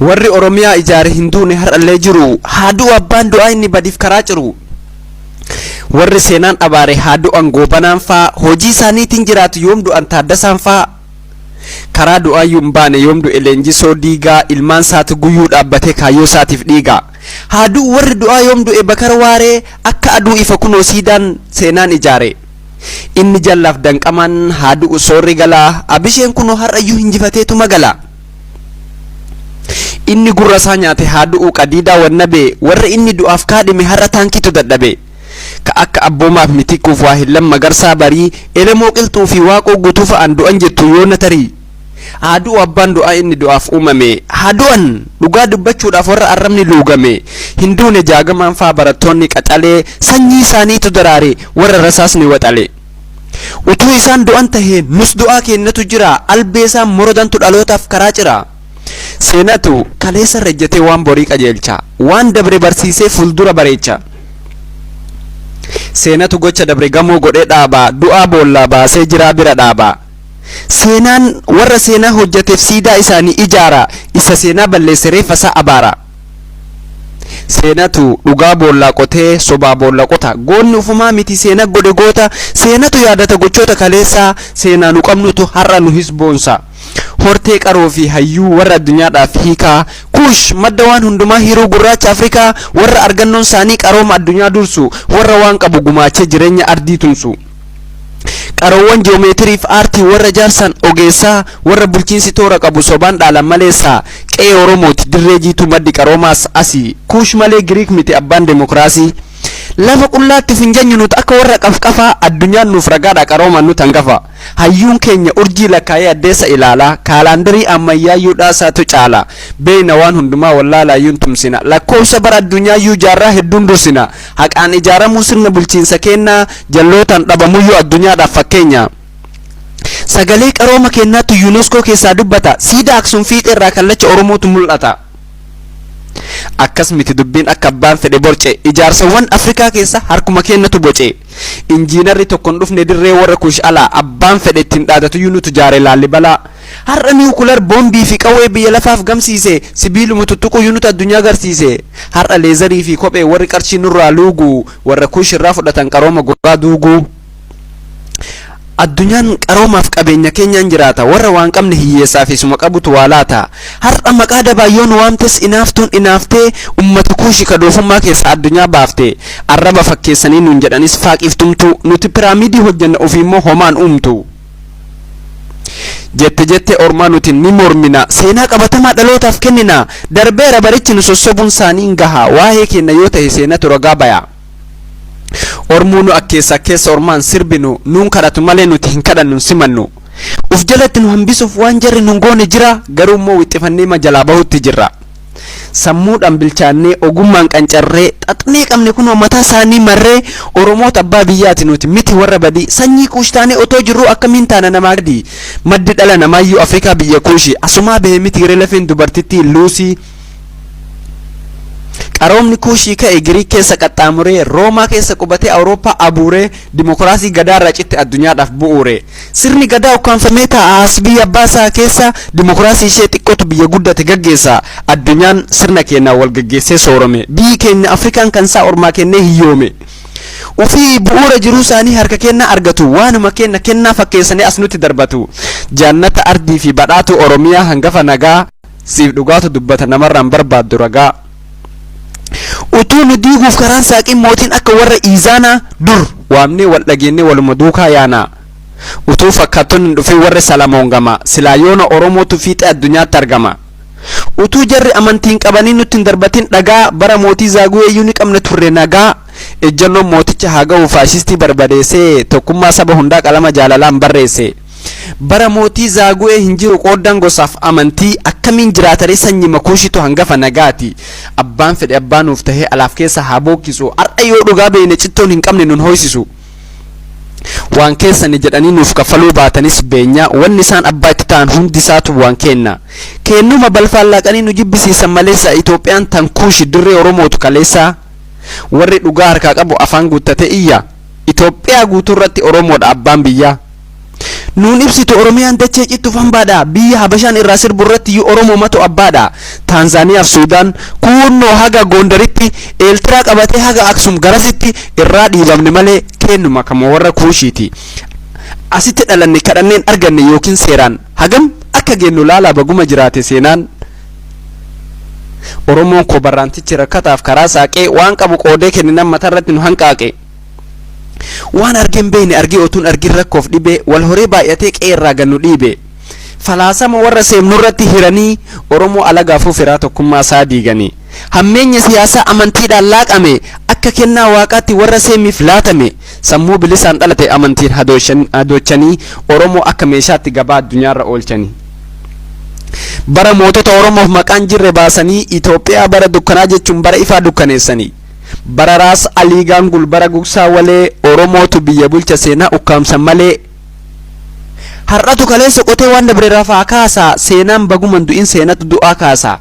Warri Oromiyaa ijaare hin duune, har'allee jiru. Haa du'u abbaan du'aa inni badiif karaa ciru. Warri seenaan abaare haa du'an Goobanaan faa, hojii isaaniitiin jiraatu yoom du'an Taaddasaan faa. Karaa du'aayyuu hin baane yoom du'e Leenjisoo Diigaa, ilmaan isaatu guyyuu dhaabbatee kaayyoo isaatiif dhiiga. Haa du'u warri du'aa yoom du'e Bakar Waaree, akka aduu ifa kunoo siidaan seenaan ijaare. Inni jallaaf danqamaan haa du'u Soorri Galaa, Abisheen kunoo har'ayyuu hinjifateetu magala. Inni gurra isaa nyaate haa du'u Qadiidaa Wannabee, warra inni du'aaf kaadhime har'a taankiitu dadhabe. Ka akka Abboomaaf Mitikkuuf waa hin Magarsaa Barii, Elemoo Qilxuu fi Waaqoo Guutuu fa'aan du'an jettu yoona tarii. Haa du'u abbaan du'aa inni du'aaf uumame. Haa du'an dhugaa dubbachuudhaaf warra arrabni luugame. Hin duune Jaagamaan faa barattoonni qaxalee, sanyii isaaniitu daraare warra rasaasni waxale. Utuu isaan du'an tahee nus du'aa keenyatu jira, albeesaan morodantu dhalootaaf karaa cira. Seenatu kaleessa irra ejjetee waan borii qajeelcha, waan dabre barsiisee fuuldura bareecha. Seenatu gocha dabre gamoo godhee dhaaba, du'aa boollaa baasee jiraa bira dhaaba. Seenaan warra seenaa hojjeteef siidaa isaanii ijaara, isa seenaa balleesse reeffa isaa abaara. Seenatu dhugaa boollaa qotee sobaa boolla qota, goonni ufumaa miti seena godhe goota. Seenatu yaadata gochoota kaleessaa, seenaa nu qabnutu har'a nu hisboonsa. Hortee qaroo fi hayyuu warra addunyaadhaaf hiikaa, Kuush madda waan hundumaa, hiruu gurraacha Afrikaa, warra argannoon isaanii qarooma addunyaa dursu, warra waan qabu gumaachee jireenya ardii tumsu. Qaroowwan ji'oomeetiriif aartii warra jaarsan ogeessaa, warra bulchiinsi toora qabu sobaan dhaalan maleessaa, qe'ee Oromooti dirree jiituu maddi qaroomaas asii. Kuush malee Giriik miti abbaan demokiraasii. Lafa qullaatti finjanyu nuti akka warra qafqafaa, addunyaan nuuf ragaadha qaroomaan nuti hangafa. Hayyuun keenya urjii lakkaa'ee addeessa ilaalaa, kaalaandarii ammayyaayyuu dhaasaatu caala. Beeyna waan hundumaa wallaalaayyuun tumsina, lakkoofsa bara addunyaayyu jaarraa hedduun dursina. Haqaan ijaaramuu sirna bulchiinsa kennaa, jallootaan dhabamuyyuu addunyaadhaaf fakkeenya. Sagalee qarooma keennaatu UNESCO keessaa dubbata, siidaa Aksum fiixeerraa kallacha Oromootu mul'ata. Akkas miti dubbiin akka abbaan fedhe borce, ijaarsawwan Afrikaa keessa harkuma kennatu boce. Injiinarri tokko hin dhufne dirree warra Kuush alaa, abbaan fedhe ittiin dhaadatuyyuu nutu jaare Laallibalaa. Har'a nuclear boombii fi qawwee biyya lafaaf gamsiise, sibiiluma tuttuquyyuu nutu addunyaa agarsiise. Har'a leatherii fi kophee warri qarshii nurraa luugu, warra Kuush irraa fudhatan qarooma gurraa duugu. Addunyaan qaroomaaf qabeenya keenyaan jiraata, warra waan qabne hiyyeessaa fi suma qabutu waa laata. Har'a maqaa dabaayyoon waamtes inaaftuun inaaftee ummata Kuushi kadoofummaa keessa addunyaa baafte. Arraba fakkeessanii nuun jedhanis faaqiiftumtu, nuti piraamidii hojjenna ofiimmoo homaan uumtu. Jette jette ormaa nuti ni mormina, seenaa qabatamaa dhalootaaf kennina. Darbeera barichi, nu sossobuun isaanii hin gaha, waa'ee keenya yoo ta'e seenatu ragaa baya. Ormuu nu akkeessa akkeessa ormaan sirbinu, nuun kadhatu malee nuti hin kadhannu hin simannu. Uf jalatti nu hambisuuf waan jarri nun goone jira, garuu immoo wixxifannee ma jalaa bahutti jirra. Sammuudhaan bilchaannee ogummaan qancarree xaxnee qabne kunoo mataa isaanii marree. Oromoota abbaa biyyaati nuti miti warra badii, sanyii Kuush taanee otoo jirruu akkamiin taana namaa gadi? Maddi dhala namaayyuu Afrikaa biyya Kuushi, asumaa bahe miti lafeen dubartittii Luusii. Qaroomni Kuushii ka'e Giriik keessa qaxxaamuree, Roomaa keessa qubatee, Awurooppaa abuuree, dimokiraasii gadaarraa citte addunyaadhaaf bu'uure. Sirni gadaa ukkaanfamee taa'a as biyya abbaa isaa keessa, dimokiraasii ishee xiqqootu biyya guddate gaggeessa. Addunyaan sirna keenyaa wal gaggeessee soorome, biyyi keenya Afrikaan kan isaa ormaa kennee hiyyoome. Ufii bu'uura jiruu isaanii harka kennaa argatu, waanuma kenna kennaa fakkeessanii as nutti darbatu. Jaannata ardii fi badhaatu Oromiyaa hangafa nagaa, siif dhugaatu dubbata namarraan barbaaddu ragaa. Utuu nu diiguuf karaan saaqiin mootiin akka warra Iizaanaa, dur waamnee wal dhageennee waluma duukaa yaana. Utuu fakkaattonni hin dhufin warri Salamoon gama, silaa yoona Oromootu fiixee addunyaatti argama. Utuu jarri amantiin qabanii nutti hin darbatin dhagaa, bara mootii Zaaguweeyyuu ni qabna turre nagaa. Ejjannoon mooticha haa ga'u faashistii barbadeessee, tokkummaa saba hundaa qalama jaalalaan barreesse. Bara mootii Zaagu'ee hin jiru qooddaan gosaaf amantii, akkamiin jiraataree sanyii Kuushitu hangafa nagaati. Abbaan fedhe abbaa nuuf tahee alaaf keessa haa bookkisu, har'a yoo dhugaa beekne cittoon hin qabne nun hoysisu. Waan keessani jedhanii nuuf kaffaluu baatanis beenyaa, wanni isaan abbaa itti ta'an hundi isaatu waan kenna. Kennuma balfaan laaqanii nu jibbisiisan maleessa, Itoophiyaan tan Kuushi dirree Oromootu kaleessa. Warri dhugaa harkaa qabu afaan guuttatee iyya. Itoophiyaa guutuu irratti Oromoodha abbaan biyyaa. Nuun ibsitu Oromiyaan dachee cittuuf hambaadha. Biyya Habashaan irraa sirbu irratti iyyuu Oromomatu abbaadha. Taanzaaniyaaf Suudaan kuunnoo haga Gondaritti, Eeltiraa qabatee haga Aksum garasitti irraa dhiibamne malee kennuma kama warra Kuushiiti. Asitti dhalanne, kadhanneen arganne yookiin seeraan hagam akka geennu laalaa, baguma jiraate seenaan. Oromoon koo barraantichi rakkataaf karaa saaqee, waan qabu qoodee kenninan matarratti nu hanqaaqe. Waan argeen beekne argee otuun argin rakkoof dhibee wal horee baay'atee qe'ee irraa gannu dhiibe. Falaasama warra seemnurratti hiranii Oromoo alagaafuu firaa tokkummaa isaa diiganii. Hammeenya siyaasaa amantiidhaan laaqame, akka kennaa waaqaatti warra seemiif laatame, sammuu bilisaan dhalate amantiin hadoochanii Oromoo akka meeshaatti gabaa addunyaarra oolchanii. Bara mootota Oromoof maqaan jirre baasanii, Itoophiyaa bara dukkanaa jechuun bara ifaa dukkaneessanii. Bara Raas Alii Gaangul, bara Gugsaa Walee, Oromootu biyya bulcha seenaa ukkaamsan malee. Har'atu kaleessa qotee waan dabre rafaa kaasaa, seenaan baguman du'in, seenatu du'aa kaasaa.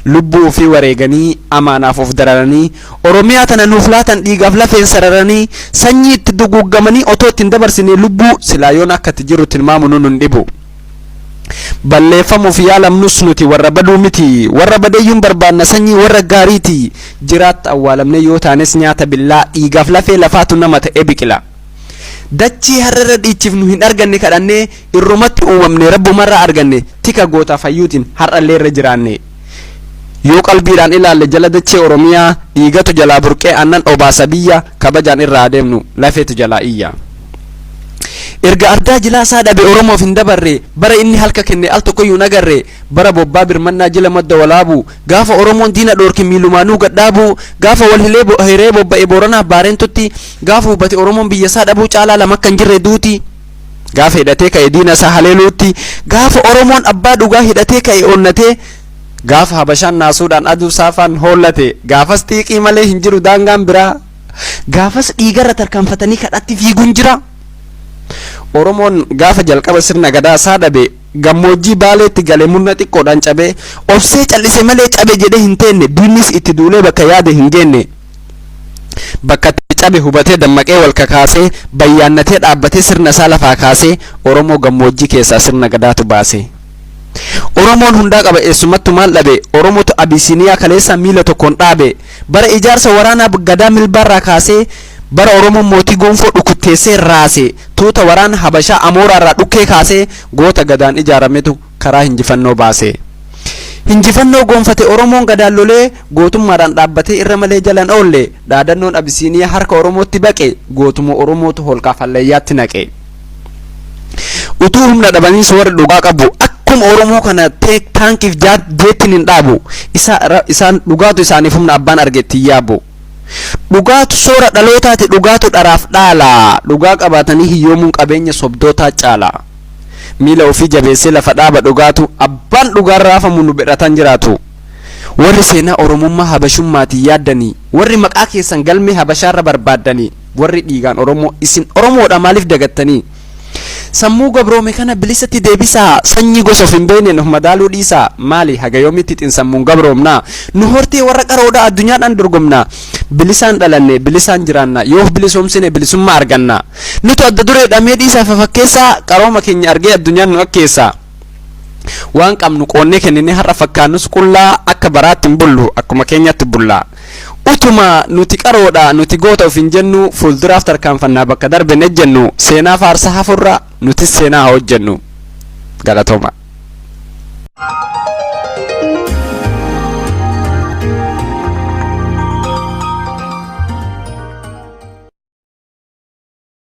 Lubbuu ofii wareeganii, amaanaaf of dararanii, Oromiyaa tana nuuf laatan dhiigaaf lafeen sararanii, sanyii itti duguuggamanii otoo ittiin dabarsine lubbuu, silaa yoon akka itti jirru tilmaamu nun hin dhibu. Balleeffamuuf yaalamnus nuti warra baduu miti, warra badeeyyuun barbaanna, sanyii warra gaariiti. Jiraatta awwaalamne yoo taanes nyaata billaa, dhiigaaf lafee lafaatu nama ta'ee biqila. Dachii har'arra dhiichifnu hin arganne kadhannee, irrumatti uumamne, rabbumarraa arganne, tika gootaaf hayyuutiin har'allee irra jiraanne. Yoo qalbiidhaan ilaalle jala dachee Oromiyaa, dhiigatu jalaa burqee aannan obaasa biyya, kabajaan irraa adeemnu lafeetu jalaa iyya. Erga ardaa jilaasaa dhabe Oromoof hin dabarre, bara inni halka kenne al tokkoyyuu hin agarre, bara bobbaa birmannaa jila Madda Walaabuu, gaafa Oromoon diina dhoorke miilumaanuu gadhaabuu, gaafa wal hiree bobba'e Booranaaf Baareentutti, gaafa hubate Oromoon biyya isaa dhabuu caalaa lama akka hin jirre duuti. Gaafa hidhatee ka'e diina isaa haleeluutti, gaafa Oromoon abbaa dhugaa hidhatee ka'e onnatee, gaafa Habashaan naasuudhaan aduu saafaan hoollate, gaafas xiiqii malee hin jiru daangaan biraa. Gaafas dhiigarra tarkaanfatanii kadhatti fiiguun jira. Oromoon gaafa jalqaba sirna gadaa isaa dhabe, gammoojjii Baaleetti gale murna xiqqoodhaan cabee, obsee callise malee cabe jedhee hin teenne, diinnis itti duulee bakka yaade hin geenne. Bakka itti cabe hubatee dammaqee wal kakaasee, bayyaannatee dhaabbatee sirna isaa lafaa kaasee, Oromoo gammoojjii keessaa sirna gadaatu baase. Oromoon hundaa qaba, eessumattu maal dhabe? Oromotu Abisiiniyaa kaleessaa miila tokkoon dhaabe. Bara ijaarsa waraanaa gadaa milbaarraa kaasee, bara Oromoon mootii gonfoo dhukutteessee raase, tuuta waraana Habashaa Amooraarraa dhukkee kaasee, goota gadaan ijaarametu karaa hinjifannoo baase. Hinjifannoo gonfate Oromoon gadaan lolee, gootummaadhaan dhaabbatee irra malee jalan oolle, dhaadannoon Abisiiniyaa harka Oromootti baqe, gootuma Oromootu holqaaf hallayyaatti naqe. Utuu humna dhabaniis warri dhugaa qabu akkuma Oromoo kana taankiif jeettiin hin dhaabu. Isaan dhugaatu isaaniif humna, abbaan arge ittiin yaabu. Dhugaatu soora dhalootaati, dhugaatu dharaaf dhaala. Dhugaa qabaatanii hiyyoomuun qabeenya sobdootaa caala. Miila ofii jabeessee lafa dhaaba dhugaatu, abbaan dhugaan raafamu nu bedhatan jiraatu. Warri seenaa Oromummaa Habashummaatiin yaaddanii, warri maqaa keessan galmee Habashaarra barbaaddanii, warri dhiigaan Oromoo isin Oromoodha maaliif dagattanii? Sammuu gabroome kana bilisatti deebisaa, sanyii gosa of hin beekneen of madaaluu dhiisaa. Maali, haga yoomitti xinsammuun gabroomnaa? Nu hortee warra qaroodha, addunyaadhaan dorgomnaa. Bilisaan dhalanne, bilisaan jiraanna, yoo of bilisoomsine bilisummaa arganna. Nutu adda dureedha, mee dhiisaa fafakkeessaa, qarooma keenya argee addunyaan nu akkeessa. Waan qabnu qoonnee kenninee har'a fakkaannus qullaa, akka baraatti hin bullu, akkuma keenyatti bullaa. Utuma nuti qaroodha, nuti goota of hin jennu, fuulduraaf tarkaanfannaa, bakka darbe hin ejjennu, seenaa faarsa hafurra nutis seenaa haa hojjennu. Galatooma.